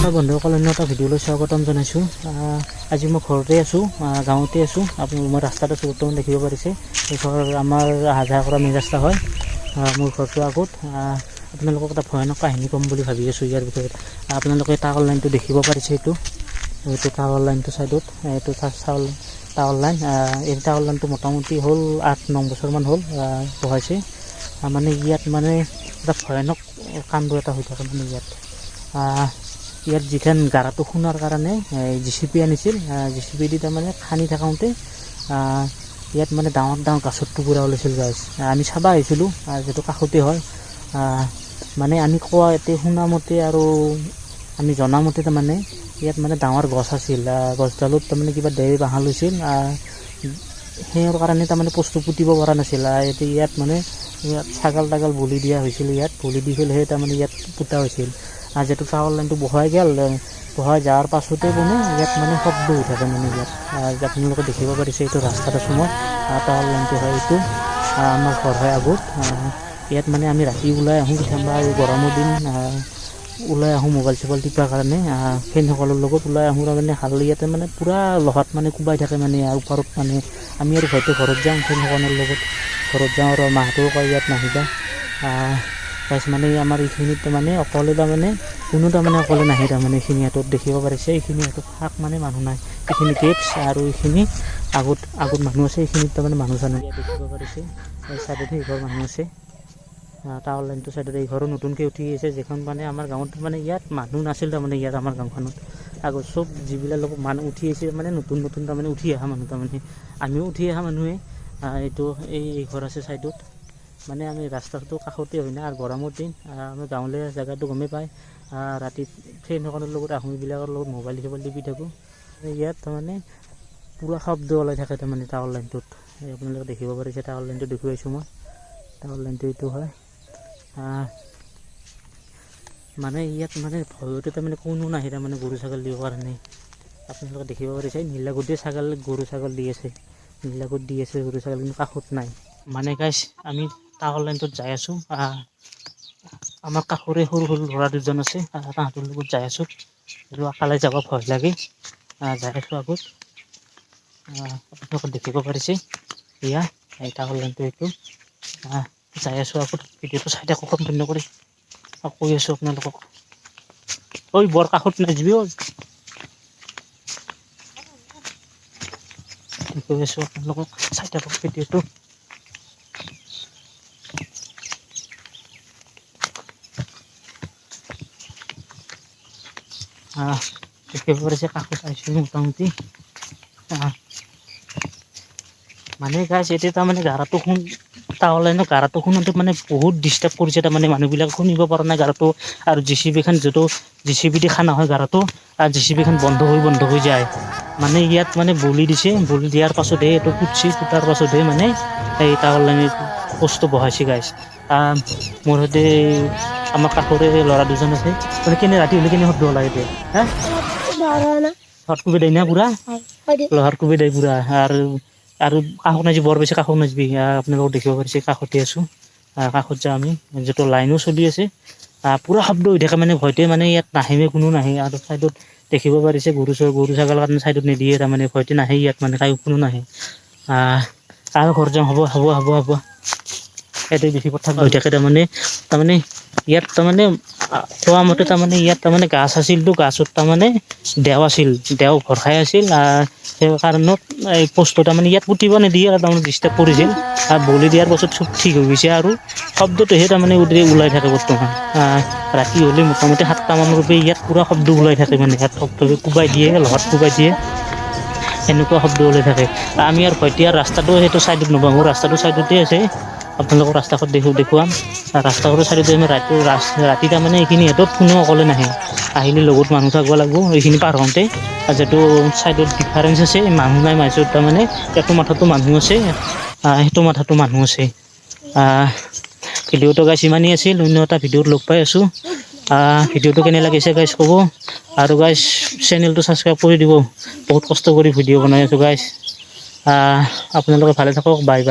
নমস্কাৰ বন্ধুসকল, অন্য এটা ভিডিঅ'লৈ স্বাগতম জনাইছোঁ। আজি মই ঘৰতে আছোঁ, গাঁৱতে আছোঁ। আপুনি মই ৰাস্তাত আছোঁ বৰ্তমান, দেখিব পাৰিছে। এই ঘৰ আমাৰ অহা যোৱা কৰা মেইন ৰাস্তা হয়। মোৰ ঘৰটো আগত। আপোনালোকক এটা ভয়ানক কাহিনী ক'ম বুলি ভাবি আছোঁ ইয়াৰ বিষয়ে। আপোনালোকে টাৱাৰ লাইনটো দেখিব পাৰিছে। এইটো এইটো টাৱাৰ লাইনটো ছাইডত এইটো টাৱাৰ লাইন। এই টাৱাৰ লাইনটো মোটামুটি হ'ল 8-9 বছৰমান হ'ল বহাইছে। মানে ইয়াত মানে এটা ভয়ানক কাণ্ড এটা হৈ থাকে। মানে ইয়াত ইয়াত যিখন গাৰাটো খোনাৰ কাৰণে জেচিপি আনিছিল, জেচিপি দি তাৰমানে খান্দি থাকোঁতে ইয়াত মানে ডাঙৰ ডাঙৰ গাছৰ টুকুৰা ওলাইছিল গাইছ। আমি চাব আহিছিলোঁ, যিটো কাষতে হয়। মানে আমি কোৱা ইয়াতে শুনা মতে আৰু আমি জনা মতে তাৰমানে ইয়াত মানে ডাঙৰ গছ আছিল। গছডালত তাৰমানে কিবা দেৱে বাঁহা লৈছিল। সেইৰ কাৰণে তাৰমানে পোষ্টটো পুতিব পৰা নাছিল। এতিয়া ইয়াত মানে ইয়াত ছাগাল তাগাল বলি দিয়া হৈছিল। ইয়াত বলি দি পেলাইহে তাৰমানে ইয়াত পোতা হৈছিল। আৰু যিটো টাৱাৰ লাইনটো বহাই গ'ল, বহাই যোৱাৰ পাছতে মানে ইয়াত মানে শব্দ হৈ থাকে। মানে ইয়াত আপোনালোকে দেখিব পাৰিছে, এইটো ৰাস্তাত আছোঁ মই। টাৱাৰ লাইনটো হয় এইটো। আমাৰ ঘৰ হয় আগত। ইয়াত মানে আমি ৰাতি ওলাই আহোঁ কেতিয়াবা। এই গৰমৰ দিন ওলাই আহোঁ মোবাইল চোবাইল টিপাৰ কাৰণে। ফ্ৰেণ্ডসকলৰ লগত ওলাই আহোঁ। তাৰমানে হাল ইয়াতে মানে পূৰা লহাত মানে কোবাই থাকে মানে ওপৰত। মানে আমি আৰু হয়তো ঘৰত যাওঁ, ফ্ৰেণ্ডসকলৰ লগত ঘৰত যাওঁ আৰু মাহঁতেও কয় ইয়াত নাহিবা। গাইছ, মানে আমাৰ এইখিনিত মানে অকলে তাৰমানে কোনো তাৰমানে অকলে নাহে। তাৰমানে এইখিনি হাতত দেখিব পাৰিছে, এইখিনি হাতত শাক মানে মানুহ নাই। এইখিনি গেপছ আৰু এইখিনি আগত আগত মানুহ আছে। এইখিনিত তাৰমানে মানুহ চানুহ ইয়াত দেখিব পাৰিছে। এই চাইডত সেই ঘৰ মানুহ আছে। টাৱাৰ লাইনটো চাইডত এই ঘৰো নতুনকৈ উঠি আছে। যিখন মানে আমাৰ গাঁৱত মানে ইয়াত মানুহ নাছিল। তাৰমানে ইয়াত আমাৰ গাঁওখনত আগত চব যিবিলাক লোক মানুহ উঠি আহিছে, মানে নতুন নতুন তাৰমানে উঠি অহা মানুহ, তাৰমানে আমিও উঠি অহা মানুহে। এইটো এই এই ঘৰ আছে চাইডত। মানে আমি ৰাস্তাটো কাষতে হয় না আৰু গৰমৰ দিন, আমি গাঁৱলীয়া জেগাটো গমেই পায়। ৰাতি ফ্ৰেণ্ডসকলৰ লগত আহোঁ, এইবিলাকৰ লগত মোবাইল চোবাইল টিপি থাকোঁ। ইয়াত তাৰমানে পূৰা শব্দ ওলাই থাকে তাৰমানে টাৱাৰ লাইনটোত। এই আপোনালোকে দেখিব পাৰিছে, টাৱাৰ লাইনটো দেখুৱাইছোঁ মই। টাৱাৰ লাইনটো এইটো হয়। মানে ইয়াত মানে ভয়তে তাৰমানে কোনো নাহে তাৰমানে গৰু ছাগল দিব কাৰণে। আপোনালোকে দেখিব পাৰিছে, নীলাগুটিয়ে ছাগল গৰু ছাগল দি আছে। নীলাগুট দি আছে গৰু ছাগল, কিন্তু কাষত নাই। মানে গাইছ, আমি টাৱাৰ লাইনটোত যাই আছোঁ। আমাৰ কাষৰে সৰু সৰু ল'ৰা দুজন আছে, তাহাঁতৰ লগত যাই আছোঁ। আৰু অকলে যাব ভয় লাগে। যাই আছোঁ আগত। আপোনালোকে দেখিব পাৰিছে, এয়া এই টাৱাৰ লাইনটো এইটো। যাই আছোঁ আগত। ভিডিঅ'টো চাই থাকক সম্পূৰ্ণ কৰি। কৈ আছোঁ আপোনালোকক। ঐ বৰ কাষত নাযাবি ঐ। কৈ আছোঁ আপোনালোকক, চাই থাকক ভিডিঅ'টো। দেখিব পাৰিছে, কাষত আহিছোঁ মোটামুটি। মানে গাইছ, এতিয়া তাৰমানে গাৰাটো শুন টাৱাৰ লাইনৰ গাৰাটো শুনোতে মানে বহুত ডিষ্টাৰ্ব কৰিছে। তাৰমানে মানুহবিলাক শুনিব পৰা নাই গাৰাটো। আৰু জেচিবিখন যিটো জেচিবি দি খানা হয় গাৰাটো, আৰু জেচিবিখন বন্ধ হৈ বন্ধ হৈ যায়। মানে ইয়াত মানে বলি দিছে। বলি দিয়াৰ পাছতহে এইটো পুতছি। পুতাৰ পাছতহে মানে এই টাৱাৰ লাইনৰ পোষ্টটো বহাইছে গাইছ। মোৰ সৈতে আমাৰ কাষৰে ল'ৰা দুজন আছে। মানে কেনে ৰাতি হ'লে কেনে শব্দ ওলাই এতিয়া হা হট কোবাই দেয় না পুৰা, লহাৰ কোবাই দেয় পুৰা। আৰু আৰু কাষত নাযাবি, বৰ বেছি কাষত নাযাবি। আপোনালোকক দেখিব পাৰিছে, কাষতে আছোঁ। কাষত যাওঁ আমি। যিটো লাইনো চলি আছে, পুৰা শব্দ হৈ থাকে। মানে ভয়তে মানে ইয়াত নাহে, কোনো নাহে। আৰু ছাইডত দেখিব পাৰিছে, গৰু গৰু ছাগলৰ কাৰণে ছাইডত নিদিয়ে। তাৰমানে ভয়তে নাহে ইয়াত, মানে কায়ো কোনো নাহে। আৰু ঘৰ যাওঁ। হ'ব হ'ব হ'ব হ'ব। ইয়াতে বেছি কথা হৈ থাকে। তাৰমানে তাৰমানে ইয়াত তাৰমানে কোৱা মতে তাৰমানে ইয়াত তাৰমানে গাছ আছিলতো, গাছত তাৰমানে দেও আছিল, দেও ভৰসাই আছিল। সেই কাৰণত এই পোষ্টটো তাৰমানে ইয়াত পুতিব নিদিয়ে আৰু তাৰমানে ডিষ্টাৰ্ব কৰিছিল। আৰু বলি দিয়াৰ পাছত চব ঠিক হৈ গৈছে। আৰু শব্দটোহে তাৰমানে ওলাই থাকে বৰ্তমান। ৰাতি হ'লে মোটামুটি 7টামানৰ পৰা ইয়াত পূৰা শব্দ ওলাই থাকে। মানে ইয়াত শব্দ কোবাই দিয়ে, লহাত কোবাই দিয়ে, সেনেকুৱা শব্দ ওলাই থাকে। আমি আৰু ভয়তে আৰু ৰাস্তাটো সেইটো ছাইডত নবাহোঁ। ৰাস্তাটো ছাইডতে আছে, আপোনালোকৰ ৰাস্তাখন দেখুৱাম। ৰাস্তাটোৰ ছাইডতে আমি ৰাতি ৰাতি তাৰমানে এইখিনি হাতত কোনো অকলে নাহে। আহিলে লগত মানুহ থাকিব লাগিব এইখিনি পাৰ হওঁতে। আৰু যিটো ছাইডত ডিফাৰেঞ্চ আছে, মানুহ নাই মাজত। তাৰমানে এইটো মাথাতো মানুহ আছে, সেইটো মাথাতো মানুহ আছে। ভিডিঅ'টো গাইছ ইমানেই আছিল। অন্য এটা ভিডিঅ'ত লগ পাই আছোঁ। ভিডিঅ'টো কেনে লাগিছে গাইছ ক'ব। আৰু গাইছ, চেনেলটো ছাবস্ক্ৰাইব কৰি দিব। বহুত কষ্ট কৰি ভিডিঅ' বনাই আছোঁ গাইছ। আপোনালোকে ভালে থাকক। Bye bye.